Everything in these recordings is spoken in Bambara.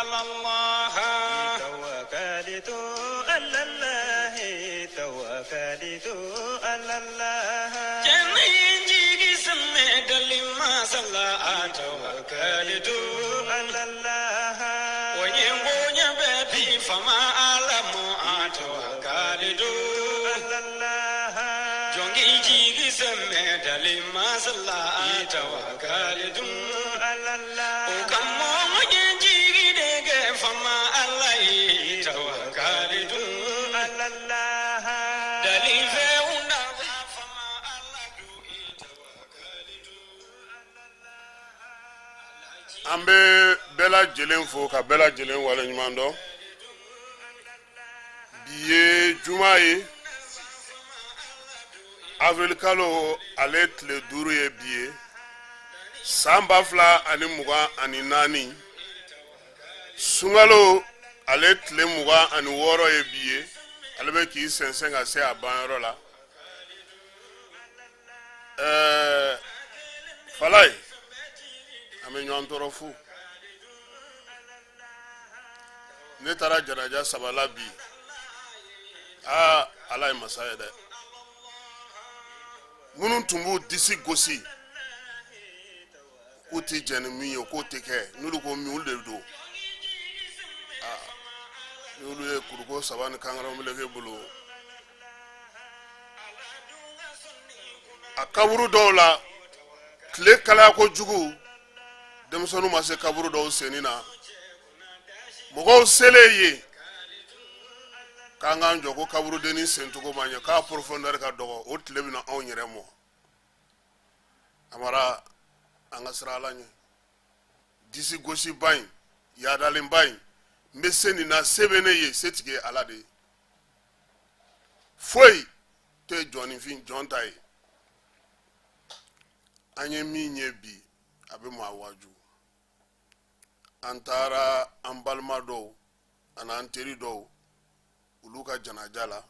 على الله. توكلت على الله، توكلت على الله. جنين سمد لما صلى، توكلت على الله. وينبون ببي فما أعلم، توكلت على الله. جنين سمد لما صلى، توكلت على الله. وكم فما الله، توكلت على الله. دليل فما الله، توكلت. An bɛ bɛɛ lajɛlen fo ka bɛɛ lajɛlen waleɲuman dɔn. Bi ye juma ye, avril kalo ale tile 5 ye bi ye, san 2024. Sunkalo ale tile 26 ye bi ye, ale bɛ k'i sɛnsɛn ka se a banyɔrɔ la. Falaye, an bɛ ɲɔgɔn tɔɔrɔ fu. Ne taara janaja saba la bi. Aa, Ala ye masa ye dɛ. Minnu tun b'u disi gosi k'u ti jɛn ni min ye, k'o tɛ kɛ, n'olu ko min, olu de don. Aa, n'olu ye kuruko saba ni kankaraw meleke bolo a kaburu dɔw la, tile kalaya kojugu, denmisɛnninw ma se kaburu dɔw senni na. Mɔgɔw selen yen k'an k'an jɔ ko kaburudenni sencogo ma ɲɛ, k'a profondeur ka dɔgɔ, o tile bɛna anw yɛrɛ mɔ. Amara, an ka siran Ala ɲɛ. Disi gosiba in, yadalenba in, n bɛ se nin na, se bɛ ne ye, setigi ye Ala de ye. Foyi tɛ jɔnninfin jɔn ta ye. An ye min ye bi, a bɛ maa waaju. An taara an balima dɔw ani an teri dɔw, olu ka janaja la,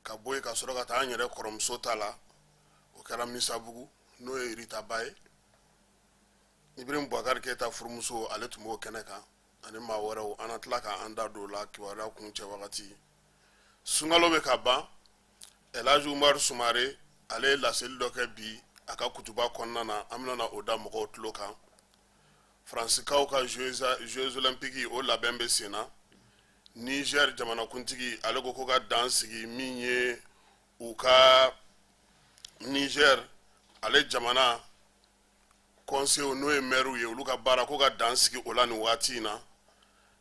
ka bɔ yen ka sɔrɔ ka taa an yɛrɛ kɔrɔmuso ta la. O kɛra Misabugu, n'o ye Ritaba ye, Ibrahim Boubacar Keita furumuso. Ale tun b'o kɛnɛ kan ani maa wɛrɛw. An na tila k'an da don o la kibaruya kuncɛ wagati. Sunkalo bɛ ka ban. Elhaji Umaru Sumare, ale ye laseli dɔ kɛ bi a ka kutuba kɔnɔna na, an bɛna o da mɔgɔw tulo kan. Faransikaw ka Jeux olympiques, o labɛn bɛ sen na. Niger jamanakuntigi, ale ko ko ka dan sigi min ye u ka Niger ale jamana conseil, n'o ye maire ye, olu ka baara, ko ka dan sigi o la nin waati in na.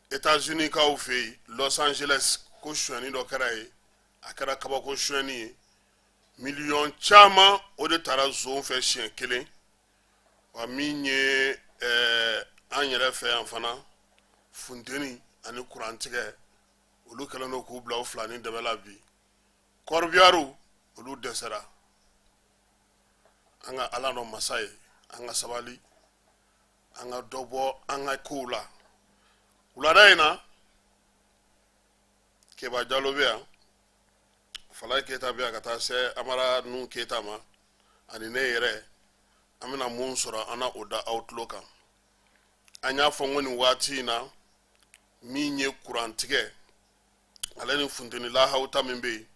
États-Unis kaw fɛ yen, Los Angeles, ko sonyɛni dɔ kɛra yen, a kɛra kabako sonyɛni ye. Miliyɔn caman, o de taara zon fɛ siɲɛ kelen. Wa min ye an yɛrɛ fɛ yan fana, funteni ani kurantigɛ, olu kɛlen don k'u bila u fila ni dɛbɛ la bi. Kɔrɔbiyariw, olu dɛsɛra. An ka Ala dɔn masa ye, an ka sabali, an ka dɔ bɔ an ka kow la. Wulada in na, Keba Jalo bɛ yan, Falaye Keyita bɛ yan, ka taa se Amara Nu Keyita ma ani ne yɛrɛ. An bɛna mun sɔrɔ, an na o da aw tulo kan. An y'a fɔ n ko nin waati in na, min ye kurantigɛ ale ni funteni lahawuta min bɛ yen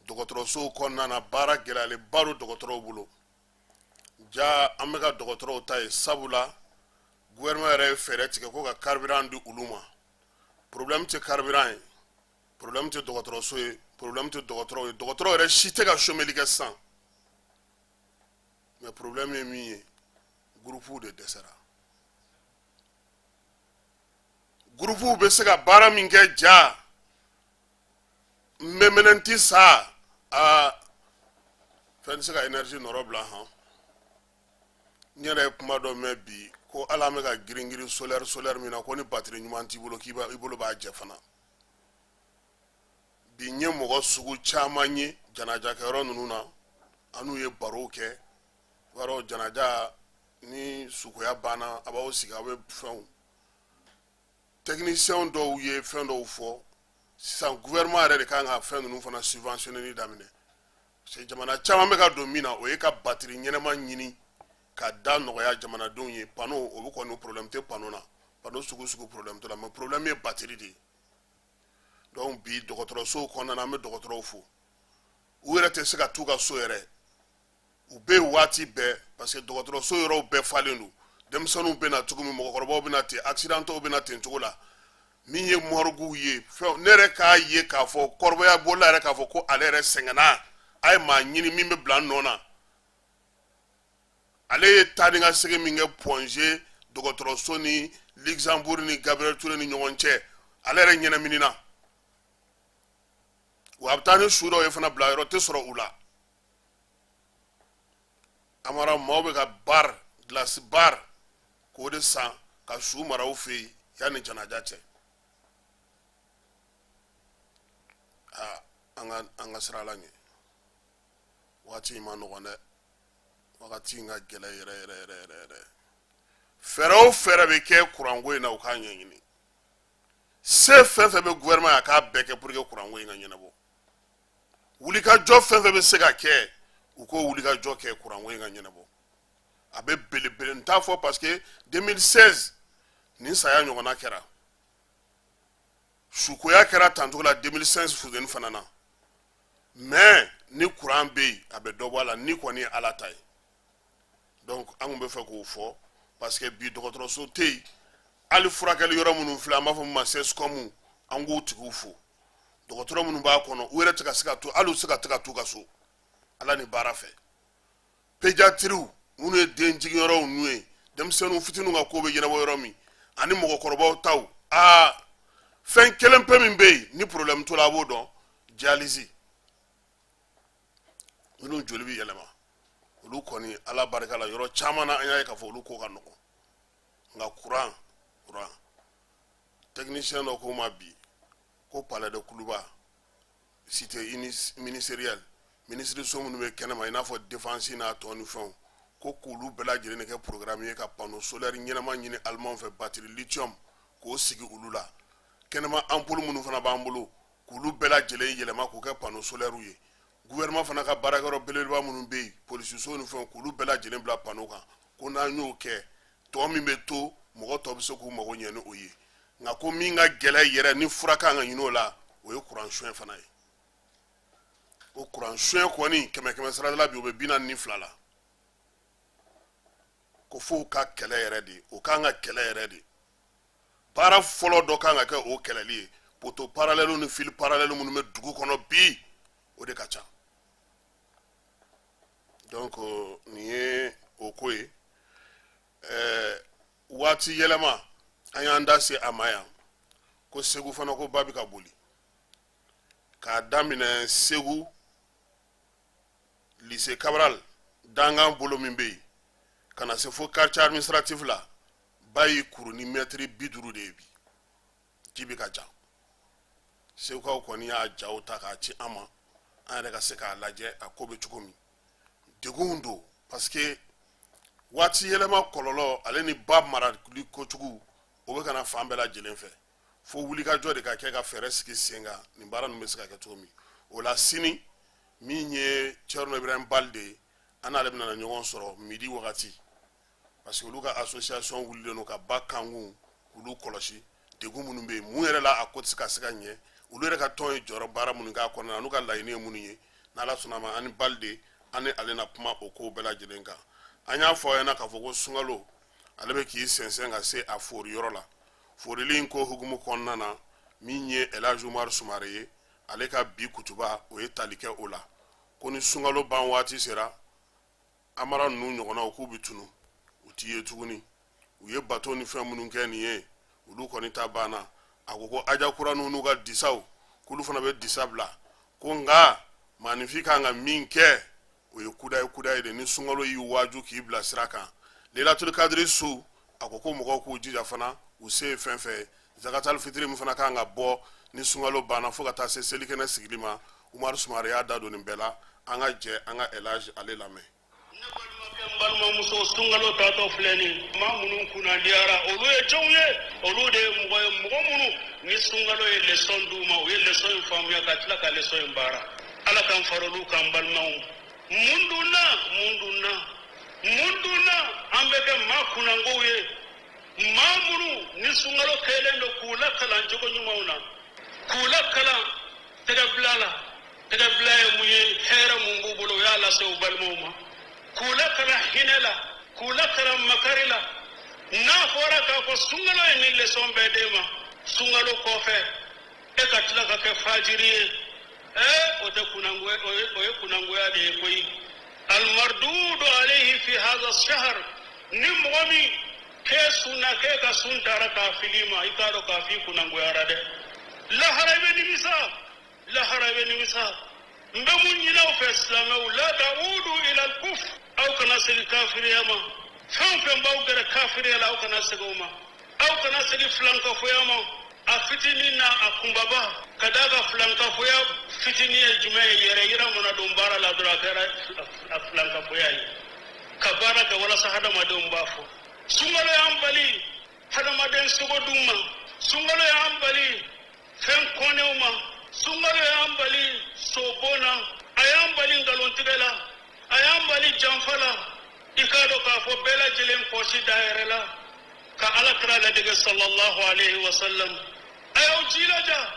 dɔgɔtɔrɔsow kɔnɔna na, baara gɛlɛyalenba don dɔgɔtɔrɔw bolo. Ja an bɛ ka dɔgɔtɔrɔw ta ye, sabula gouvernement yɛrɛ ye fɛɛrɛ tigɛ ko ka carburant di olu ma. Problème tɛ carburant ye, problème tɛ dɔgɔtɔrɔso ye, problème tɛ dɔgɔtɔrɔw ye. Dɔgɔtɔrɔ yɛrɛ si tɛ ka chômeli kɛ sisan, mais problème ye min ye, groupe de dɛsɛra. Groupe bɛ se ka baara min kɛ, ja n bɛ mɛnɛ ti sa, aa, fɛn tɛ se ka énergie nɔrɔ bila han. N yɛrɛ ye kuma dɔ mɛn bi ko ala bɛ ka girin girin solaire solaire min na, ko ni batterie ɲuman t'i bolo, k'i i bolo b'a jɛ fana. Bi n ye mɔgɔ sugu caman ye janajakɛyɔrɔ ninnu na, an n'u ye barow kɛ. I b'a dɔn, janaja ni sukoya banna, a b'aw sigi, aw bɛ fɛnw. Technicien dɔw ye fɛn dɔw fɔ. Sisan gouvernement yɛrɛ de kan ka fɛn ninnu fana subventionner daminɛ, parce que jamana caman bɛ ka don min na, o ye ka batterie ɲɛnama ɲini ka da nɔgɔya jamanadenw ye. Panneau, o bɛ kɔni, problème tɛ panneau na. Panneau sugu sugu problème t'o la, mais problème ye batterie de ye. Donc bi dɔgɔtɔrɔsow kɔnɔna na, an bɛ dɔgɔtɔrɔw fo, u yɛrɛ tɛ se ka t'u ka so yɛrɛ, u bɛ yen waati bɛɛ, parce que dɔgɔtɔrɔso yɔrɔw bɛɛ falen don. Denmisɛnninw bɛ na cogo min, mɔgɔkɔrɔbaw bɛ na ten, accidentw bɛ na ten cogo la. Min ye morguew ye, fɛn ne yɛrɛ k'a ye k'a fɔ kɔrɔbaya bolila yɛrɛ k'a fɔ ko ale yɛrɛ sɛgɛnna, a ye maa ɲini min bɛ bila nɔ na. Ale ye taa ni ka segin min kɛ Point G dɔgɔtɔrɔso ni Luxembourg ni Gabriel Touré ni ɲɔgɔn cɛ, ale yɛrɛ ɲɛnaminina. Wa a bɛ taa ni su dɔw ye fana, bila yɔrɔ tɛ sɔrɔ u la. Amara, maaw bɛ ka bar glace bar k'o de san ka su mara u fɛ yen yanni janaja cɛ. Aa, an ka siran Ala ɲɛ, waati in ma nɔgɔn dɛ, wagati in ka gɛlɛn yɛrɛ yɛrɛ yɛrɛ yɛrɛ yɛrɛ. Fɛɛrɛ o fɛɛrɛ bɛ kɛ kuranko in na, u k'a ɲɛɲini. Se fɛn fɛn bɛ gouvernement ye, a k'a bɛɛ kɛ pour que kuranko in ka ɲɛnabɔ. Wulikajɔ fɛn fɛn bɛ se ka kɛ, u k'o wulikajɔ kɛ, kuranko in ka ɲɛnabɔ. A bɛ belebele n t'a fɔ, parce que 2016 nin saya ɲɔgɔnna kɛra, sukoya kɛra tancogo la 2016 funteni fana na. Mais ni kuran bɛ yen, a bɛ dɔ bɔ a la, ni kɔni ye Ala ta ye. Donc an tun bɛ fɛ k'o fɔ, parce que bi dɔgɔtɔrɔso tɛ yen, hali furakɛli yɔrɔ minnu filɛ, an b'a fɔ min ma CSCOM, an k'u tigiw fo. Dɔgɔtɔrɔ minnu b'a kɔnɔ, u yɛrɛ tɛ ka se ka to, hali u tɛ se ka ka t'u ka so, Ala ni baara fɛ. Pédiatriew minnu ye den jigiyɔrɔw ninnu ye, denmisɛnninw fitininw ka ko bɛ ɲɛnabɔ yɔrɔ min, ani mɔgɔkɔrɔbaw taw. Aa, fɛn kelen pe min bɛ yen ni problème t'o la, a b'o dɔn, dialyse, minnu joli bɛ yɛlɛma, olu kɔni, Ala barika la, yɔrɔ caman na an y'a ye k'a fɔ olu ko ka nɔgɔn. Nka courant, technicien dɔ ko ma bi ko palais de Kuluba, cité ministérielle, ministre so minnu bɛ kɛnɛma, i n'a fɔ défense n'a tɔ ni fɛnw, ko k'olu bɛɛ lajɛlen de kɛ programme ye ka panneau solaire ɲɛnama ɲini allemand fɛ, batterie lithium, k'o sigi olu la. Kɛnɛma ampoule minnu fana b'an bolo, k'olu bɛɛ lajɛlen yɛlɛma k'o kɛ panneau solaire ye. Gouvernement fana ka baarakɛyɔrɔ belebeleba minnu bɛ yen, polisiso ni fɛnw, k'olu bɛɛ lajɛlen bila panneau kan. Ko n'an y'o kɛ, tɔ min bɛ to, mɔgɔ tɔ bɛ se k'u mago ɲɛ ni o ye. Nka ko min ka gɛlɛn yɛrɛ, ni fura kan ka ɲini o la, o ye kuran sonya fana ye. O kuran sonya kɔni, kɛmɛ kɛmɛ sara la bi, o bɛ 42 la. Ko f'o ka kɛlɛ yɛrɛ de, o kan ka kɛlɛ yɛrɛ de. Baara fɔlɔ dɔ kan ka kɛ o kɛlɛli ye. Poteau parallèle ni fil parallèle minnu bɛ dugu kɔnɔ bi, o de ka ca. Donc nin ye o ko ye. Waati yɛlɛma, an y'an da se a ma yan ko Segu fana, ko ba bɛ ka boli k'a daminɛ Segu lycée Cabral dankan bolo min bɛ yen, ka na se fo quartier administratif la, ba y'i kuru ni mɛtiri 50 de ye. Bi ji bɛ ka ja. Segukaw kɔni y'a jaw ta k'a ci an ma, an yɛrɛ ka se k'a lajɛ a ko bɛ cogo min. Degun don, parce que waati yɛlɛma kɔlɔlɔ, ale ni ba marali kojugu, o bɛ ka na fan bɛɛ lajɛlen fɛ. Fo wulikajɔ de ka kɛ ka fɛɛrɛ sigi sen kan, nin baara ninnu bɛ se ka kɛ cogo min. O la sini, min ye Thierno Ibrahim Balde ye, an n'ale bɛna ɲɔgɔn sɔrɔ midi wagati, parce que olu ka association wulilen don ka ba kankun k'olu kɔlɔsi, degun minnu bɛ yen, mun yɛrɛ la a ko tɛ se ka ɲɛ, olu yɛrɛ ka tɔn ye jɔyɔrɔ baara minnu k'a kɔnɔna na, n'u ka laɲini ye minnu ye. N'Ala sɔnna a ma, an ni Balde, an ni ale na kuma o kow bɛɛ lajɛlen kan. An y'a fɔ aw ɲɛna k'a fɔ ko sunkalo, ale bɛ k'i sɛnsɛn ka se a fori yɔrɔ la. Forili in ko hukumu kɔnɔna na, min ye Elhaji Umaru Sumare ye, ale ka bi kutuba, o ye tali kɛ o la, ko ni sunkalo ban waati sera, Amara ninnu ɲɔgɔnnaw k'u bɛ tunu, u ti ye tuguni. U ye bato ni fɛn minnu kɛ nin ye, olu kɔni ta banna. A ko ko ajakura ninnu ka disaw, k'olu fana bɛ disa bila. Ko nka maaninfin kan ka min kɛ, o ye kudayi kudayi de. Ni sunkalo y'i waaju k'i bila sira kan, Lelatul Kadiri su, a ko ko mɔgɔw k'u jija fana, u se ye fɛn fɛn ye, zakatal fitiri min fana kan ka bɔ ni sunkalo banna fo ka taa se selikɛnɛ sigili ma. Umaru Sumare y'a da don nin bɛɛ la. An ka jɛ an ka Elhaji ale lamɛn. Ne balimakɛ, n balimamuso, sunkalo tatɔ filɛ nin, maa minnu kunnadiyara, olu ye jɔnw ye? Olu de ye mɔgɔ ye, mɔgɔ minnu ni sunkalo ye leçon d'u ma, u ye leçon in faamuya ka tila ka leçon in baara. Ala k'an fara olu kan. Balimaw, mun dun na, mun dun na, mun dun na an bɛ kɛ maa kunnangow ye? Maa minnu ni sunkalo kɛlen don k'u lakalan jogo ɲumanw na, k'u lakalan tɛgɛbila la, tɛgɛbila ye mun ye, hɛrɛ mun b'u bolo u y'a lase u balimaw ma, k'u lakalan hinɛ la, k'u lakalan makari la. N'a fɔra k'a fɔ sunkalo ye nin lesɔn bɛɛ d'e ma, sunkalo kɔfɛ e ka tila ka kɛ fajiri ye, o tɛ kunangoya, o ye kunangoya de ye koyi. Almardudu alayhi fi hadha shahr, ni mɔgɔ min k'e sunna, k'e ka sun taara k'a fili ma, i k'a dɔn k'a f'i kunangoyara dɛ. Lahara i bɛ nimisa, lahara i bɛ nimisa. N bɛ mun ɲini aw fɛ silamɛw, la ta'udu ila al-kufr, aw kana segin kafiriya ma. Fɛn o fɛn b'aw gɛrɛ kafiriya la, aw kana segin o ma. Aw kana segin filankafoya ma, a fitinin n'a a kunbaba. Ka d'a kan filankafoya fitinin ye jumɛn ye? Yɛrɛ yira mana don baara la dɔrɔn, a kɛra a filankafoya ye. Ka baara kɛ walasa hadamadenw b'a fɔ. Sunkalo y'an bali hadamaden sogo dun ma, sunkalo y'an bali fɛn kɔnɛw ma, sunkalo y'an bali sobon na, a y'an bali nkalontigɛ la, a y'an bali janfa la. I k'a dɔn k'a fɔ bɛɛ lajɛlen pɔsi da yɛrɛ la ka Ala kira ladege sallallahu alaihi wa sallam. A y'aw jilaja,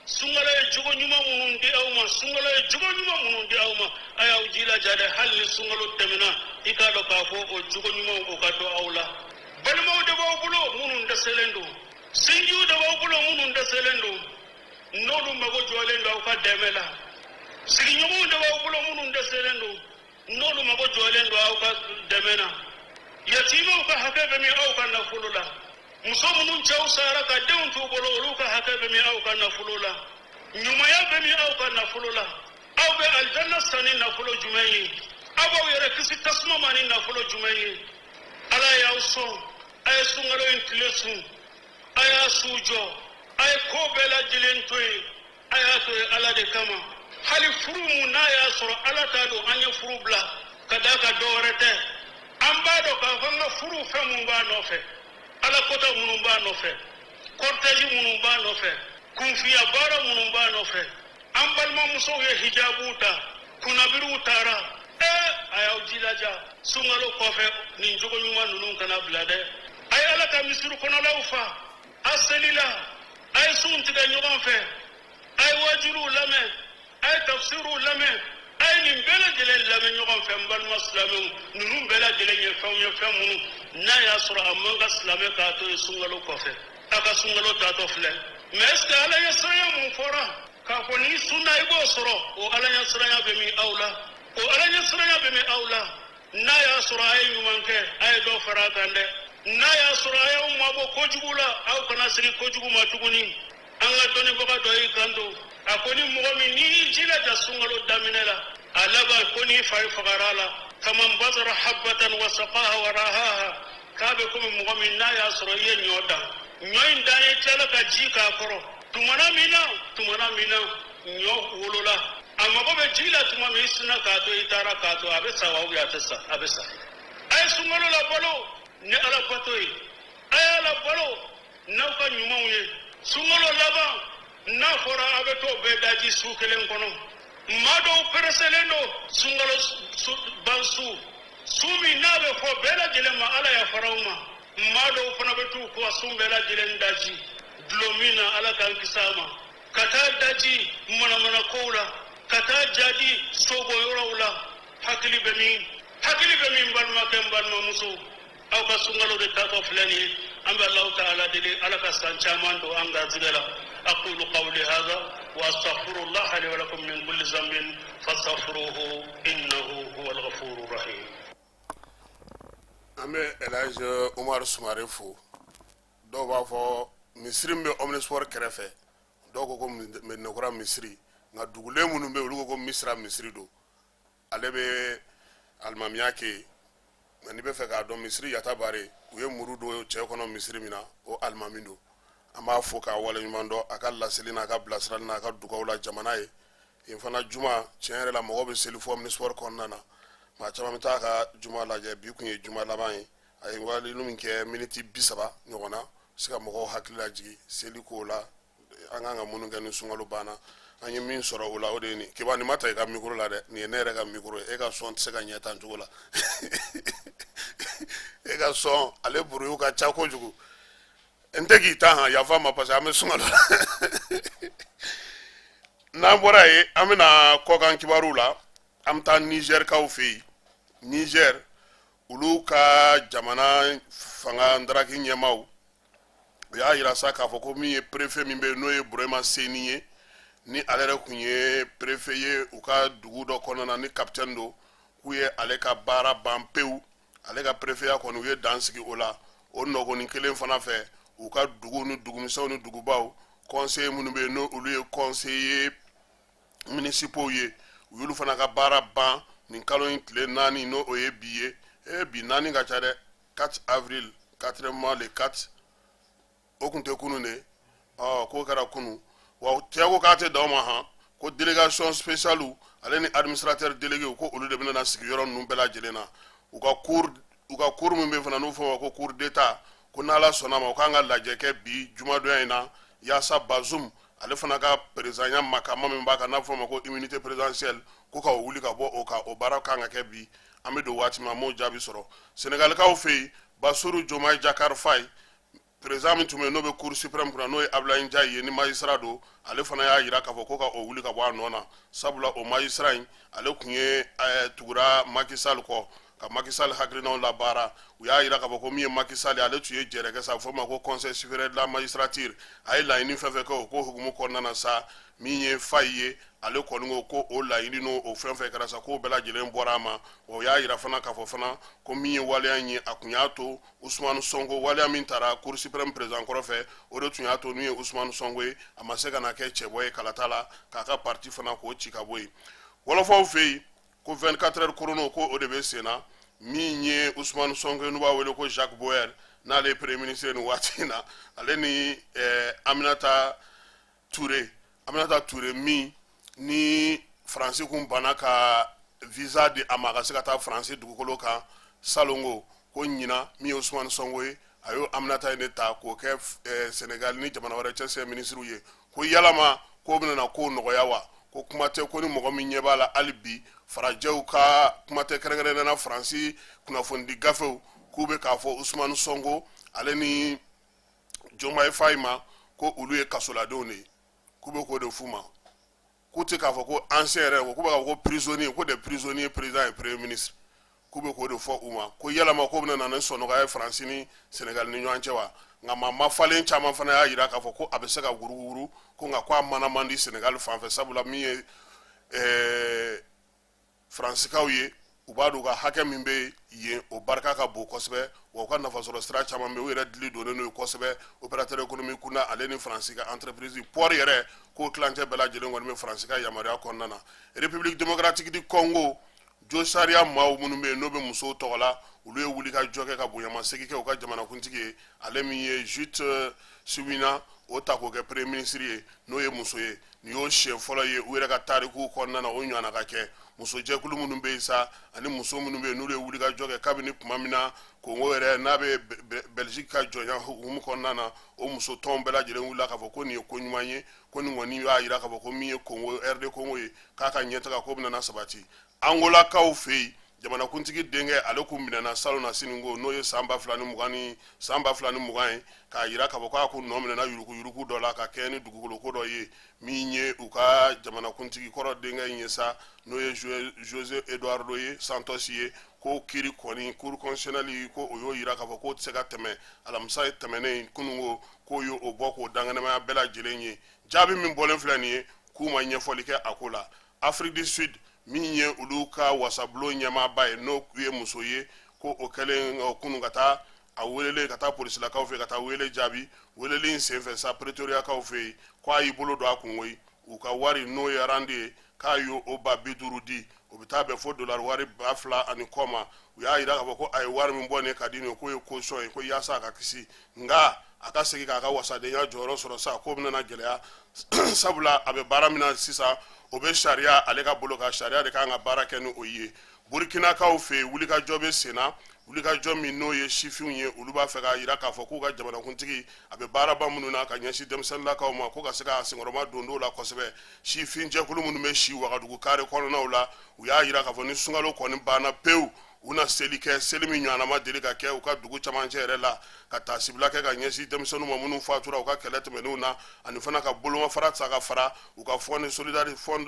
sunkalo ye jogo ɲuman minnu di aw ma, sunkalo ye jogo ɲuman minnu di aw ma, a y'aw jilaja dɛ. Hali ni sunkalo tɛmɛna, i k'a dɔn k'a fɔ o jogo ɲumanw o ka dɔn aw la. Balimaw de b'aw bolo minnu dɛsɛlen don, sinjiw de b'aw bolo minnu dɛsɛlen don, n'olu mago jɔlen don aw ka dɛmɛ la. Sigiɲɔgɔnw de b'aw bolo minnu dɛsɛlen don, n'olu mago jɔlen don aw ka dɛmɛ na. Yatiimaw ka hakɛ bɛ min aw ka nafolo la? Muso minnu cɛw sara ka denw t'u bolo, olu ka hakɛ bɛ min aw ka nafolo la? Ɲumanya bɛ min aw ka nafolo la? Aw bɛ alijanna san ni nafolo jumɛn ye? Aw b'aw yɛrɛ kisi tasuma ma ni nafolo jumɛn ye? Ala y'aw sɔn, a ye sunkalo in tile sun, a y'a su jɔ, a ye ko bɛɛ lajɛlen to yen, a y'a to yen Ala de kama. Hali furu mun n'a y'a sɔrɔ Ala t'a dɔn an ye furu bila ka d'a kan dɔ wɛrɛ tɛ, an b'a dɔn k'a fɔ an ka furu fɛn mun b'a nɔfɛ, Ala kota minnu b'a nɔfɛ, cortège minnu b'a nɔfɛ, kunfiya baara minnu b'a nɔfɛ. An balimamusow ye hijabuw ta, kunnabiriw taara. A y'aw jilaja, sunkalo kɔfɛ nin jogo ɲuman ninnu kana bila dɛ. A ye Ala ka misiri kɔnɔlaw fa, a selila, a ye sun tigɛ ɲɔgɔn fɛ, a ye wajuliw lamɛn, a ye tafsiriw lamɛn, a ye nin bɛɛ lajɛlen lamɛn ɲɔgɔn fɛ. N balima silamɛw, ninnu bɛɛ lajɛlen ye fɛnw ye, fɛn minnu n'a y'a sɔrɔ a man ka silamɛ k'a to yen sunkalo kɔfɛ. A ka sunkalo taatɔ filɛ, mais est ce que Ala ɲɛ siranya mun fɔra k'a fɔ n'i sunna i b'o sɔrɔ, o Ala ɲɛ siranya bɛ min aw la? O Ala ɲɛ siranya bɛ min aw la? N'a y'a sɔrɔ a ye ɲuman kɛ, a ye dɔ fara a kan dɛ. N'a y'a sɔrɔ a y'aw mabɔ kojugu la, aw kana segin kojugu ma tuguni. An ka dɔnnibaga dɔ y'i kanto, a ko ni mɔgɔ min n'i y'i jilaja sunkalo daminɛ la, a laban ko n'i fari fagara a la, faman basara habatan wa saqaha wa rahaha, k'a bɛ komi mɔgɔ min n'a y'a sɔrɔ i ye ɲɔ dan, ɲɔ in dan ye tilala ka ji k'a kɔrɔ, tumana min na ɲɔ wolola, a mago bɛ ji la tuma min, i sinna k'a to, i taara k'a to, a bɛ sa wa ou bien a tɛ sa? A bɛ sa. A ye sunkalo labalo ni Ala bato ye, a y'a labalo n'aw ka ɲumanw ye. Sunkalo laban n'a fɔra a bɛ t'o bɛɛ daji su kelen kɔnɔ, maa dɔw pereselen don sunkalo ban su, su min n'a bɛ fɔ bɛɛ lajɛlen ma Ala yafara u ma, maa dɔw fana bɛ t'u kɔ sun bɛɛ lajɛlen daji dulɔ min na, Ala k'an kisi a ma, ka taa daji manamana kow la, ka taa jadi sobo yɔrɔw la. Hakili bɛ min? Hakili bɛ min? Balimakɛ, n balimamuso, aw ka sunkalo de taatɔ filɛ nin ye. An bɛ Alahu taala deli, Ala ka san caman don an garijɛgɛ la. Aqulu qawli hadha wa astaghfirullah li wa lakum min kulli dhanbin fastaghfiruhu innahu huwal ghafurur rahim. An bɛ Elhaji Umaru Sumare fo. Dɔw b'a fɔ misiri min bɛ Omnisport kɛrɛfɛ, dɔw ko ko Medinakura misiri, nka dugulen minnu bɛ yen, olu ko ko Misira misiri don. Ale bɛ alimamiya kɛ yen, nka n'i bɛ fɛ k'a dɔn misiri yatabare, u ye muru don cɛ kɔnɔ misiri min na, o alimami don. An b'a fo k'a waleɲuman dɔn a ka laseli n'a ka bilasirali n'a ka dugawu la jamana ye. Yen fana juma, tiɲɛ yɛrɛ la, mɔgɔw bɛ seli fɔ Omnisport kɔnɔna na, maa caman bɛ taa a ka juma lajɛ. Bi kun ye juma laban ye. A ye waleɲuman min kɛ miniti 30 ɲɔgɔn na, se ka mɔgɔw hakili lajigin seli ko la, an kan ka minnu kɛ ni sunkalo banna. An ye min sɔrɔ o la, o de ye nin. Kiba, nin ma ta i ka micro la dɛ, nin ye ne yɛrɛ ka micro ye. E ka son tɛ se ka ɲɛ tan cogo la. E ka sɔn, ale buruyu ka ca kojugu. N tɛ k'i ta han, yafa ma, parce que an bɛ sunkalo la. N'an bɔra yen, an bɛna kɔkan kibaruw la. An bɛ taa Nizɛrikaw fɛ yen. Nizɛri, olu ka jamana fanga ndaraki ɲɛmaaw, u y'a yira sa k'a fɔ ko min ye préfet min bɛ yen, n'o ye Burema Seni ye, ni ale yɛrɛ tun ye préfet ye u ka dugu dɔ kɔnɔna na, ni capitaine don, k'u ye ale ka baara ban pewu. Ale ka préfetya kɔni, u ye dan sigi o la. O nɔgɔnin kelen fana fɛ, u ka dugu ni dugumisɛnw ni dugubaw conseiller minnu bɛ yen, n'o olu ye conseiller municipaux ye, u y'olu fana ka baara ban nin kalo in tile 4, n'o o ye bi ye. E, bi 4 ka ca dɛ, 4 avril, 4 mois, le 4, o tun tɛ kunun de? Ɔ, k'o kɛra kunun. Wa cɛ ko k'a tɛ dan o ma han, ko délégation spéciale ale ni administrateur délégué, ko olu de bɛna na sigi yɔrɔ ninnu bɛɛ lajɛlen na. U ka cour min bɛ fana, n'u fɔ ma ko cour d'état, ko n'Ala sɔnna ma, u k'an ka lajɛ kɛ bi jumadonya in na, yaasa Bazum ale fana ka présidentya makama min b'a kan, n'a fɔ ma ko immunité présidentielle, ko ka o wuli ka bɔ o kan. O baara kan ka kɛ bi. An bɛ don waati min, an m'o jaabi sɔrɔ. Senegalikaw fɛ yen, Bassirou Diomaye Diakhar Faye, président min tun bɛ yen, n'o bɛ cour suprême kunna, n'o ye Abdoulaye Ndiaye ye, ni magistrat don, ale fana y'a yira k'a fɔ ko ka o wuli ka bɔ a nɔ na, sabula o magistrat in, ale tun ye tugura Macky Sall kɔ ka Macky Sall hakilinaw labaara. U y'a yira k'a fɔ ko min ye Macky Sall ye, ale tun ye jɛrɛ kɛ sa, a bɛ fɔ o ma ko Conseil supérieur de la magistrature. A ye laɲini fɛn fɛn kɛ, o ko hukumu kɔnɔna na sa, min ye Faye ye, ale kɔni ko ko o laɲini n'o o fɛn fɛn kɛra sa, k'o bɛɛ lajɛlen bɔra a ma. Wa o y'a yira fana k'a fɔ fana ko min ye waleya in ye, a kun y'a to Ousmane Sonko, waleya min taara cour suprême président kɔrɔ fɛ, o de tun y'a to n'u ye Ousmane Sonko ye, a ma se ka na kɛ cɛbɔ ye kalata la, k'a ka parti fana k'o ci ka bɔ yen. Wɔlɔfɔw fɛ yen, ko 24 heures chrono, ko o de bɛ sen na. Min ye Ousmane Sonko, n'u b'a wele ko Jacques Boyer, n'ale ye premier ministre nin waati in na, ale ni Aminata Touré, Aminata Touré min ni Faransi kun banna ka visa di a ma a ka se ka taa Faransi dugukolo kan salongo, ko ɲina min ye Ousmane Sonko ye, a y'o Aminata in de ta k'o kɛ Sénégal ni jamana wɛrɛ cɛsiri minisiriw ye. Ko yalama k'o bɛna na ko nɔgɔya wa? Ko kuma tɛ ko ni mɔgɔ min ɲɛ b'a la hali bi, farajɛw ka kuma tɛ, kɛrɛnkɛrɛnnenya la Faransi kunnafonidi gafew, k'u bɛ k'a fɔ Ousmane Sonko ale ni Diomaye Faye ma ko olu ye kasoladenw de ye, k'u bɛ k'o de f'u ma, k'u tɛ k'a fɔ ko ancien yɛrɛ, k'u bɛ k'a fɔ ko prisonnier, ko des prisonniers président et premier ministre, k'u bɛ k'o de fɔ u ma. Ko yalama k'o bɛna na ni sɔnɔgɔya ye Faransi ni Senegali ni ɲɔgɔn cɛ wa? Nka maa mafalen caman fana y'a jira k'a fɔ ko a bɛ se ka wuruwuru ko, nka ko a mana man di Senegali fan fɛ, sabula min ye Faransikaw ye, u b'a dɔn u ka hakɛ min bɛ yen, o barika ka bon kosɛbɛ, wa u ka nafasɔrɔ sira caman bɛ, u yɛrɛ dili donnen n'o ye kosɛbɛ, opérateur économique kunda, ale ni Faransi ka entreprise port yɛrɛ, k'o tilancɛ bɛɛ lajɛlen kɔni bɛ Faransi ka yamaruya kɔnɔna na. République démocratique du Congo, jo sariya maaw minnu bɛ yen, n'o bɛ musow tɔgɔ la, olu ye wuli ka jɔ kɛ ka bonyamasegin kɛ u ka jamanakuntigi ye, ale min ye Judith Suminwa, o ta k'o kɛ premier ministre ye, n'o ye muso ye. Nin y'o siɲɛ fɔlɔ ye u yɛrɛ ka tariku kɔnɔna na, o ɲɔgɔnna ka kɛ. Musojɛkulu minnu bɛ yen sa, ani muso minnu bɛ yen, n'olu ye wuli ka jɔ kɛ kabini tuma min na Kongo yɛrɛ n'a bɛ Belgique ka jɔnya hukumu kɔnɔna na, o muso tɔnw bɛɛ lajɛlen wulila k'a fɔ ko nin ye ko ɲuman ye, ko nin kɔni b'a jira k'a fɔ ko min ye Kongo, RD Congo ye, k'a ka ɲɛtaga ko bɛna sabati. Angolakaw fɛ yen, jamanakuntigi denkɛ, ale kun minɛna salon na siniko, n'o ye san 2020 ni san 2020 ye, k'a jira k'a fɔ k'a kun nɔ minɛna yuruguyurugu dɔ la ka kɛ ni dugukolo ko dɔ ye. Min ye u ka jamanakuntigi kɔrɔ denkɛ in ye sa, n'o ye José Eduardo ye Santos ye, ko kiri kɔni, cour constitutionnelle, ko o y'o jira k'a fɔ k'o tɛ se ka tɛmɛ. Alamisa tɛmɛnen kununko, k'o ye o bɔ k'o dankɛnɛmaya bɛɛ lajɛlen ye. Jaabi min bɔlen filɛ nin ye, k'u ma ɲɛfɔli kɛ a ko la. Afrique du Sud, min ye olu ka wasabulon ɲɛmaaba ye, n'o ye muso ye, ko o kɛlen kunun ka taa a welelen ka taa polisilakaw fɛ, ka taa wele jaabi, weleli in senfɛ sa, Pretoriakaw fɛ yen, ko a y'i bolo don a kun koyi, u ka wari, n'o ye randi ye, k'a y'o o 50 000 di, o bɛ taa bɛn fo dolari wari 2000 ani kɔ ma. U y'a jira k'a fɔ ko a ye wari min bɔ nin ka di nin ye, k'o ye caution ye, ko yaasa a ka kisi, nka a ka segin k'a ka wasadenya jɔyɔrɔ sɔrɔ sa, k'o bɛna gɛlɛya, sabula a bɛ baara min na sisan, o bɛ sariya ale ka bolo kan, sariya de kan ka baara kɛ ni o ye. Burukinakaw fɛ yen, wulikajɔ bɛ sen na, wulikajɔ min n'o ye sifinw ye, olu b'a fɛ k'a jira k'a fɔ k'u ka jamanakuntigi a bɛ baaraba minnu na ka ɲɛsin denmisɛnninlakaw ma, ko ka se k'a senkɔrɔma don dɔw la kosɛbɛ. Sifin jɛkulu minnu bɛ si Wagadugu kare kɔnɔnaw la, u y'a jira k'a fɔ ni sunkalo kɔni banna pewu, U na seli kɛ, seli min ɲɔgɔnna ma deli ka kɛ u ka dugu camancɛ yɛrɛ la, ka taasibila kɛ ka ɲɛsin denmisɛnninw ma minnu fatura u ka kɛlɛ tɛmɛnenw na, ani fana ka bolomafara ta ka fara u ka fonds de solidarité, fonds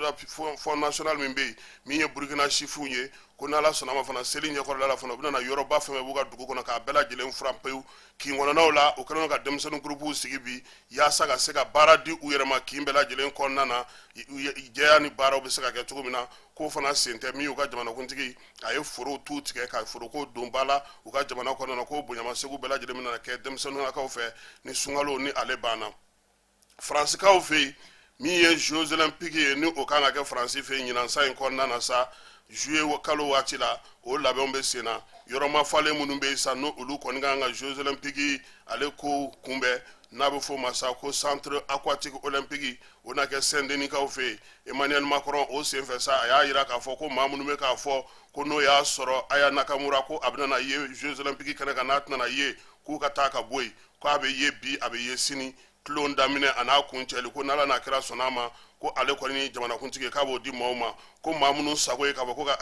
national min bɛ yen, min ye Burukina sifinw ye. Ko n'Ala sɔnna ma fana, seli ɲɛkɔrɔla la fana, u bɛna na yɔrɔba fɛn fɛn b'u ka dugu kɔnɔ k'a bɛɛ lajɛlen furan pewu. Kin kɔnɔnaw la, u kɛlen don ka denmisɛnnin gurupuw sigi bi yaasa ka se ka baara di u yɛrɛ ma kin bɛɛ lajɛlen kɔnɔna na, jɛya ni baaraw bɛ se ka kɛ cogo min na. K'o fana sen tɛ min y'u ka jamanakuntigi, a ye forow tu tigɛ ka foroko don ba la u ka jamana kɔnɔna na, k'o bonyamasegin bɛɛ lajɛlen bɛna kɛ denmisɛnninnakaw fɛ ni sunkalo ni ale banna. Faransikaw fɛ yen, min ye Jeux olympiques ye, ni o kan ka kɛ Faransi fɛ yen ɲinan san in kɔnɔna na sa, juillet kalo waati la, o labɛnw bɛ sen na. Yɔrɔ mafalen minnu bɛ yen sa, n'o olu kɔni kan ka Jeux olympiques ale ko kunbɛn, n'a bɛ f'o ma sa ko centre aquatique olympique, o na kɛ Saint-Denis-kaw fɛ yen. Emmanuel Macron o senfɛ sa, a y'a yira k'a fɔ ko maa minnu bɛ k'a fɔ ko n'o y'a sɔrɔ Aya Nakamura ko a bɛna na ye Jeux olympiques kɛnɛ kan, n'a tɛna na ye, k'u ka taa ka bɔ yen, k'a bɛ ye bi, a bɛ ye sini, tulon daminɛ a n'a kuncɛli, ko n'Ala n'a kira sɔnna a ma, ko ale kɔni jamanakuntigi k'a b'o di maaw ma, ko maa minnu sago ye k'a fɔ ko ka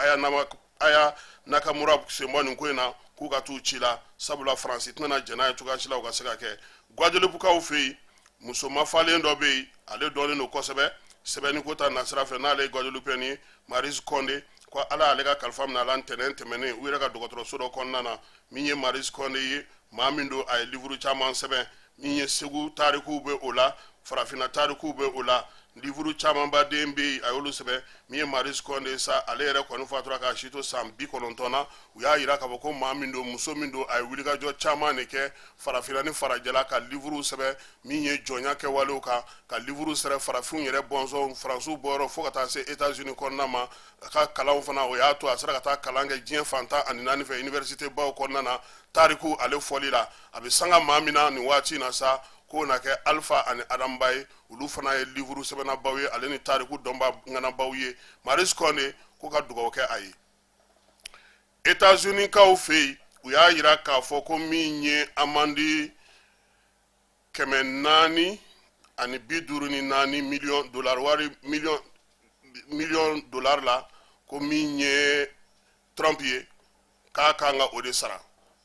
Aya Nakamura senbɔ nin ko in na, k'u ka t'u ci la, sabula Faransi tɛna na jɛn n'a ye cogoya si la o ka se ka kɛ. Guadeloupe-kaw fɛ yen, muso mafalen dɔ bɛ yen, ale dɔnnen don kosɛbɛ sɛbɛnniko ta nasira fɛ, n'ale ye Guadeloupéen ye, Maryse Condé, ko Ala y'ale ka kalifa minɛ a la ntɛnɛn tɛmɛnen u yɛrɛ ka dɔgɔtɔrɔso dɔ kɔnɔna na. Min ye Maryse Condé ye, maa min don, a ye livuru caman sɛbɛn, min ye Segu tarikuw bɛ o la, farafinna tarikuw bɛ o la, livuru camanba den bɛ yen, a y'olu sɛbɛn. Min ye Maryse Condé sa, ale yɛrɛ kɔni fatura k'a si to san 90 na. U y'a yira k'a fɔ ko maa min don, muso min don, a ye wulikajɔ caman de kɛ farafinna ni farajɛla, ka livuruw sɛbɛn min ye jɔnya kɛwalew kan, ka livuruw sɛbɛn farafinw yɛrɛ bɔnsɔn, Faransiw bɔyɔrɔ fo ka taa se États-Unis kɔnɔna ma. A ka kalanw fana, o y'a to a sera ka taa kalan kɛ diɲɛ fan 14 fɛ, université baw kɔnɔna na, tariku ale fɔli la. A bɛ sanga maa min na nin waati in na sa, k'o na kɛ Alpha ani Adamba ye, olu fana ye livuru sɛbɛnnabaw ye, ale ni tariku dɔnba ŋanabaw ye. Maryse Condé ko ka dugawu kɛ a ye. États-Unis kaw fɛ yen, u y'a yira k'a fɔ ko min ye amende 454 miliyɔn dolari wari, miliyɔn dolari la, ko min ye Trump ye, k'a kan ka o de sara,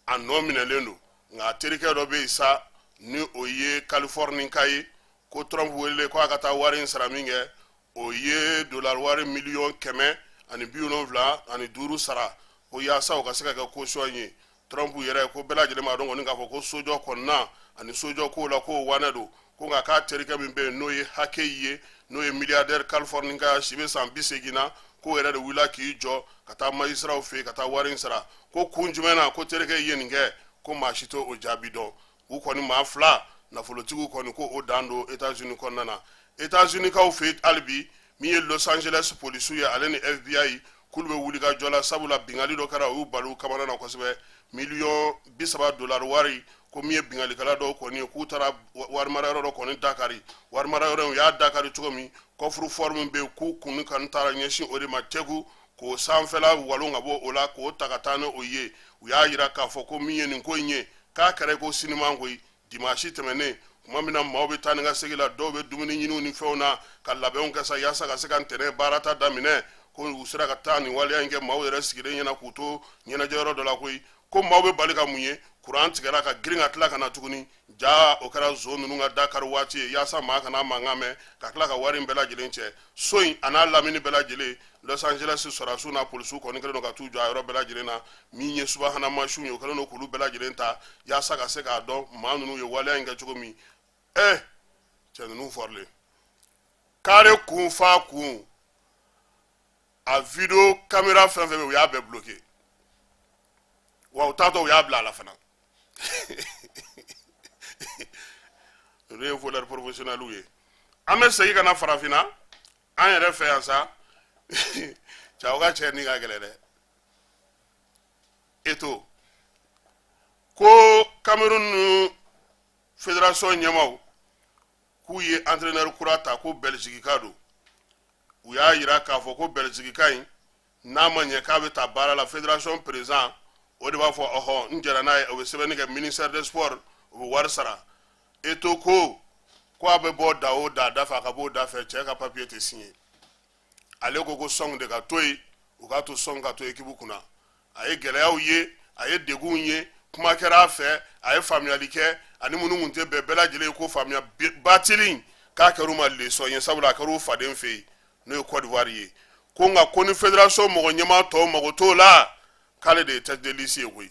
a nɔ minɛlen don. Nka a terikɛ dɔ bɛ yen sa, ni o ye Californie ka ye, ko Trump wele ko a ka taa wari in sara min kɛ, o ye dolari wari 175 miliyɔn sara, ko yaasa o ka se ka kɛ caution ye. Trump yɛrɛ ko bɛɛ lajɛlen b'a dɔn kɔni k'a fɔ ko sojɔ kɔnɔna ani sojɔ kow la, k'o wanɛ don, ko nka k'a terikɛ min bɛ yen, n'o ye Hake ye, n'o ye milliardaire Californie ka, si bɛ san 80 na, k'o yɛrɛ de wulila k'i jɔ ka taa magistratw fɛ yen ka taa wari in sara. Ko kun jumɛn na ko terikɛ ye nin kɛ, ko maa si t'o jaabi dɔn. U kɔni maa fila nafolotigiw kɔni, ko o dan don États-Unis kɔnɔna na. États-Unis kaw fɛ yen hali bi, min ye Los Angeles polisiw ye, ale ni FBI, k'olu bɛ wuli ka jɔ la, sabula binkanni dɔ kɛra, u y'u bali u kamana na kosɛbɛ, 30 miliyɔn dolari wari, ko min ye binkannikɛla dɔw kɔni ye, k'u taara warimarayɔrɔ dɔ kɔni dakari. Warimarayɔrɔ in, u y'a dakari cogo min, coffre-fort min bɛ yen, k'u kun kan taara ɲɛsin o de ma cɛku, k'o sanfɛla walon ka bɔ o la, k'o ta ka taa ni o ye. U y'a yira k'a fɔ ko min ye nin ko in ye, k'a kɛra ko siniman koyi, dimanche tɛmɛnen, tuma min na maaw bɛ taa ni ka segin la, dɔw bɛ dumuni ɲiniw ni fɛnw na ka labɛnw kɛ sa yaasa ka se ka ntɛnɛn baara ta daminɛ, ko u sera ka taa nin waleya in kɛ maaw yɛrɛ sigilen ɲɛna, k'u to ɲɛnajɛyɔrɔ dɔ la koyi. Ko maaw bɛ bali ka mun ye, kuran tigɛra ka girin ka tila ka na tuguni. Ja o kɛra zon ninnu ka dakari waati ye, yaasa maa kana mankan mɛn, ka tila ka wari in bɛɛ lajɛlen cɛ. So in a n'a lamini bɛɛ lajɛlen, Los Angeles sɔrɔdasiw n'a polisiw kɔni kɛlen don ka t'u jɔ a yɔrɔ bɛɛ lajɛlen na. Min ye subahana mansinw ye, o kɛlen don k'olu bɛɛ lajɛlen ta yaasa ka se k'a dɔn maa ninnu ye waleya in kɛ cogo min. Cɛ ninnu fɔrilen kare kun fa kun, a video caméra fɛn fɛn bɛ, u y'a bɛɛ bloqué, wa u taatɔ u y'a bila a la fana. Olu ye voleur professionnel ye. An bɛ segin ka na farafinna an yɛrɛ fɛ yan sa. Cɛw ka cɛ ni ka gɛlɛn dɛ. Eto ko Cameroun fédération ɲɛmaaw k'u ye entraîneur kura ta, ko Belgique don. U y'a yira k'a fɔ ko Belgique in, n'a ma ɲɛ k'a bɛ ta baara la, fédération président o de b'a fɔ ɔhɔ, n jɛra n'a ye, o bɛ sɛbɛnni kɛ ministère des sports, o bɛ wari sara. Eto ko a bɛ bɔ da o da da fɛ, a ka b'o da fɛ, cɛ ka papier tɛ signé. Ale ko ko Song de ka to yen, u k'a to Song ka to équipe kunna. A ye gɛlɛyaw ye, a ye degunw ye, kuma kɛra a fɛ, a ye faamuyali kɛ, ani minnu tun tɛ bɛn, bɛɛ lajɛlen ye ko faamuya. Batili k'a kɛra u ma leçon ye, sabula a kɛra u faden fɛ yen, n'o ye Côte d'Ivoire ye. Ko nka ko ni fédération mɔgɔ ɲɛmaa tɔw mago t'o la, k'ale de ye tête de liste ye koyi.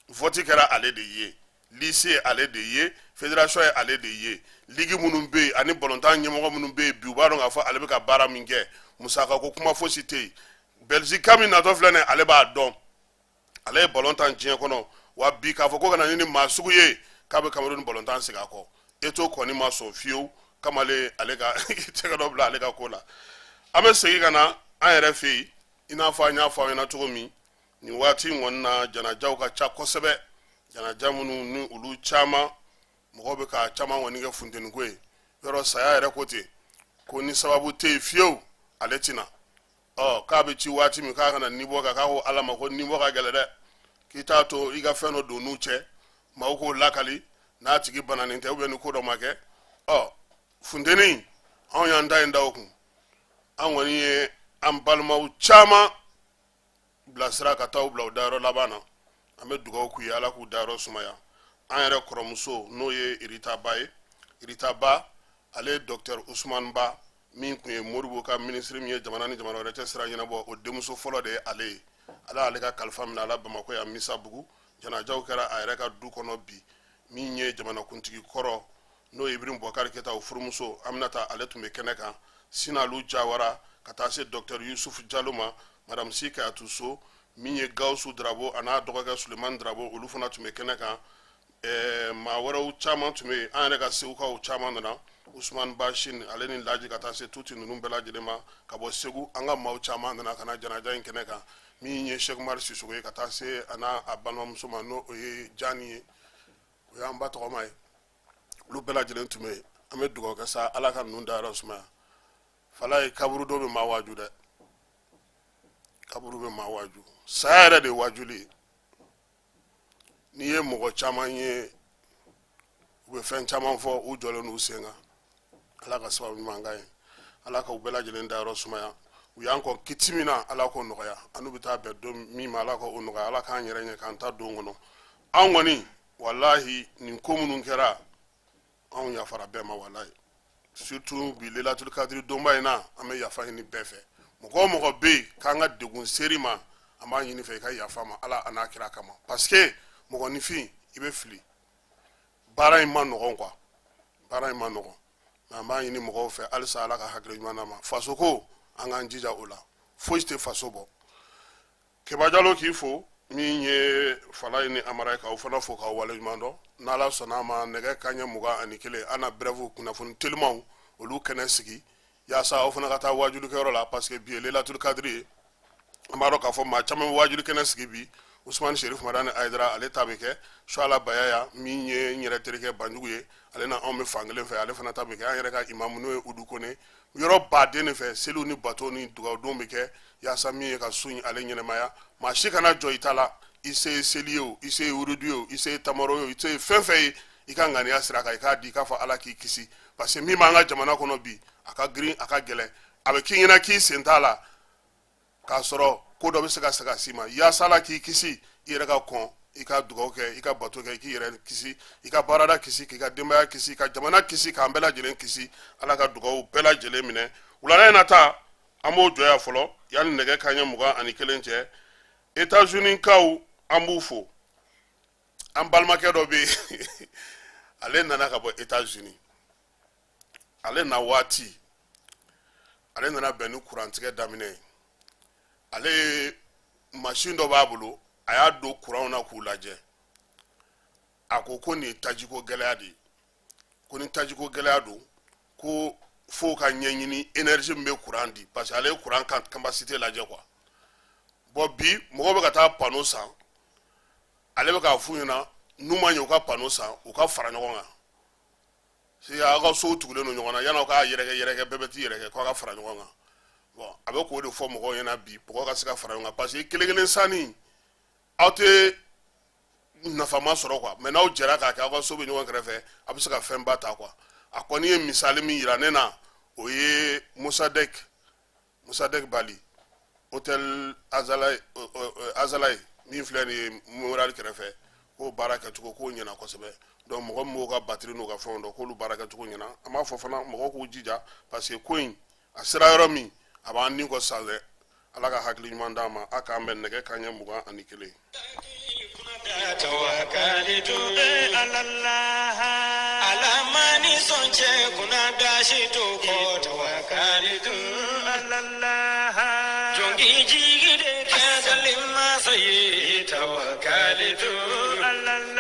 Vote kɛra ale de ye, liste ye ale de ye, fédération ye ale de ye. Ligue minnu bɛ yen ani balontan ɲɛmɔgɔ minnu bɛ yen bi, u b'a dɔn k'a fɔ ale bɛ ka baara min kɛ, musaka ko kuma fosi tɛ yen. Belgique ka min natɔ filɛ nin ye, ale b'a dɔn, ale ye balontan diɲɛ kɔnɔ wa. Bi k'a fɔ ko ka na ni maa sugu ye k'a bɛ Cameroun balontan segin a kɔ, Eto'o kɔni ma sɔn fiyewu. Kamalen, ale ka tɛgɛ dɔ bila ale ka ko la. An bɛ segin ka na an yɛrɛ fɛ yen. I n'a fɔ an y'a fɔ aw ɲɛna cogo min, nin waati in kɔni na, janajaw ka ca kosɛbɛ, janaja minnu ni olu caman mɔgɔw bɛ ka caman kɔni kɛ funteniko ye. Yɔrɔ saya yɛrɛ ko ten ko ni sababu tɛ yen fiyewu, ale tɛna ɔ k'a bɛ ci waati min k'a kana nibɔ kan, k'a ko Ala ma ko nibɔ ka gɛlɛ dɛ, k'i t'a to i ka fɛn dɔ don n'u cɛ, maaw k'o lakali n'a tigi bananen tɛ, ou ni ko dɔ ma kɛ. Ɔ funteni, anw y'an ta in da o kun. An kɔni ye an balimaw caman bilasira ka taa u bila u dayɔrɔ laban na. An bɛ dugawu k'u ye, Ala k'u dayɔrɔ sumaya. An yɛrɛ kɔrɔmuso, n'o ye Irita Ba ye, Irita Ba, ale ye docteur Usumani Ba min tun ye Modibo ka minisiri min ye jamana ni jamana wɛrɛ cɛ sira ɲɛnabɔ, o denmuso fɔlɔ de ye ale ye. Ala y'ale ka kalifa minɛ a la Bamakɔ yan Misabugu. Janajaw kɛra a yɛrɛ ka du kɔnɔ bi. Min ye jamanakuntigi kɔrɔ, n'o ye Ibrahim Boubacar Keita, o furumuso Aminata, ale tun bɛ kɛnɛ kan. Sinalu Jawara, ka taa se docteur Yusuf Jalo ma, madame Si Kayatu So, min ye Gawusu Darabo a n'a dɔgɔkɛ Sulemani Darabo, olu fana tun bɛ kɛnɛ kan. Maa wɛrɛw caman tun bɛ yen. An yɛrɛ ka Segukaw caman nana, Usumani Basini, ale ni Laji, ka taa se tuti ninnu bɛɛ lajɛlen ma ka bɔ Segu. An ka maaw caman nana ka na janaja in kɛnɛ kan. Min ye Sɛki Umaru Sisoko ye, ka taa se a n'a a balimamuso ma, n'o ye Jani ye, o y'an ba tɔgɔma ye, olu bɛɛ lajɛlen tun bɛ yen. An bɛ dugawu kɛ sa, Ala ka ninnu dayɔrɔ sumaya. Fala ye kaburu dɔ bɛ maa waaju dɛ, kaburu bɛ maa waaju. Saya yɛrɛ de ye waajuli ye. N'i ye mɔgɔ caman ye, u bɛ fɛn caman fɔ, u jɔlen n'u sen kan. Ala ka sababu ɲuman k'an ye, Ala ka u bɛɛ lajɛlen dayɔrɔ sumaya. U y'an kɔn kiti min na, Ala k'o nɔgɔya. An n'u bɛ taa bɛn don min ma, Ala k'o nɔgɔya. Ala k'an yɛrɛ ɲɛ k'an ta don kɔnɔ. An kɔni, walahi, nin ko minnu kɛra, anw yafara bɛɛ ma, walahi. Surtout bi Lelatul Kadiri donba in na, an bɛ yafa ɲini bɛɛ fɛ. Mɔgɔ o mɔgɔ bɛ yen k'an ka degun ser'i ma, an b'a ɲini fɛ i ka yafa ma Ala a n'a kira kama, parce que mɔgɔninfin, i bɛ fili. Baara in ma nɔgɔn quoi, baara in ma nɔgɔn, mais an b'a ɲini mɔgɔw fɛ halisa, Ala ka hakili ɲuman d'an ma. Faso ko, an k'an jija o la, foyi tɛ faso bɔ. Keba Jalo k'i fo, min ye Falaye ni Amara ye, k'aw fana fo k'aw waleɲuman dɔn. N'Ala sɔnna a ma, nɛgɛ kanɲɛ 21, an na brève kunnafoni telimanw olu kɛnɛ sigi, yaasa aw fana ka taa waajulikɛyɔrɔ la, parce que bi ye Lelatul Kadiri ye. An b'a dɔn k'a fɔ maa caman bɛ waajuli kɛnɛ sigi bi. Usumani Sherif Madani Hayidara, ale ta bɛ kɛ Suala Bayaya, min ye n yɛrɛ terikɛ Banjugu ye, ale na anw bɛ fan kelen fɛ, ale fana ta bɛ kɛ. An yɛrɛ ka imamu, n'o ye Udu Kone, yɔrɔ baden de fɛ seliw ni bato ni dugawudon bɛ kɛ, yaasa min ye ka sun in ale ɲɛnɛmaya. Maa si kana jɔ i ta la. I se ye seli ye o, i se ye wurudu ye o, i se ye tamaro ye o, i se ye fɛn fɛn ye, i ka ŋaniya sira kan, i k'a di, i k'a fɔ Ala k'i kisi, parce que min b'an ka jamana kɔnɔ bi, a ka girin, a ka gɛlɛn. A bɛ k'i ɲɛna k'i sen t'a la, k'a sɔrɔ ko dɔ bɛ se ka segin s'i ma. Yaasa Ala k'i kisi, i yɛrɛ ka kɔn i ka dugawu kɛ, i ka bato kɛ, i k'i yɛrɛ kisi, i ka baarada kisi, k'i ka denbaya kisi, ka jamana kisi, k'an bɛɛ lajɛlen kisi. Ala ka dugawu bɛɛ lajɛlen minɛ. Wulada in na ta, an b'o jɔ yan fɔlɔ yanni nɛgɛ kanɲɛ 21 cɛ. États-Unis kaw, an b'u fo. An balimakɛ dɔ bɛ yen, ale nana ka bɔ États-Unis. Ale na waati, ale nana bɛn ni kurantigɛ daminɛ ye. Ale ye masin dɔ b'a bolo, a y'a don kuranw na k'u lajɛ. A ko ko nin ye tajiko gɛlɛya de ye, ko ni tajiko gɛlɛya don, ko f'o ka ɲɛɲini énergie min bɛ kuran di, parce que ale ye kuran capacité lajɛ quoi. Bon, bi mɔgɔw bɛ ka taa panneau san, ale bɛ k'a f'u ɲɛna n'u ma ɲɛ u ka panneau san, u ka fara ɲɔgɔn kan. Si aw ka sow tugulen don ɲɔgɔn na, yan'aw k'a yɛrɛkɛ yɛrɛkɛ, bɛɛ bɛ t'i yɛrɛkɛ, k'aw ka fara ɲɔgɔn kan. Bon, a bɛ k'o de fɔ mɔgɔw ɲɛna bi, mɔgɔw ka se ka fara ɲɔgɔn kan, parce que kelen kelen sanni, aw tɛ nafama sɔrɔ quoi, mais n'aw jɛra k'a kɛ, aw ka so bɛ ɲɔgɔn kɛrɛfɛ, a bɛ se ka fɛnba ta quoi. A kɔni ye misali min yira ne na, o ye Musadek Bali. Hôtel Azalaï, Azalaï min filɛ nin ye Montréal kɛrɛfɛ, k'o baara kɛcogo k'o ɲɛna kosɛbɛ. Donc mɔgɔ min b'o ka batterie n'u ka fɛnw dɔn, k'olu baara kɛcogo ɲɛna. An b'a fɔ fana mɔgɔw k'u jija, parce que ko in a sera yɔrɔ min, a b'an ni kɔ san dɛ. Ala ka hakili ɲuman d'an ma. A k'an bɛn nɛgɛ kanɲɛ 21. Tawakalitu ala Allah, ala mani sɔn cɛ kunna dasi to kɔ. Tawakalitu ala Allah, jɔnki jigi de kɛ dalen masa ye. Tawakalitu ala.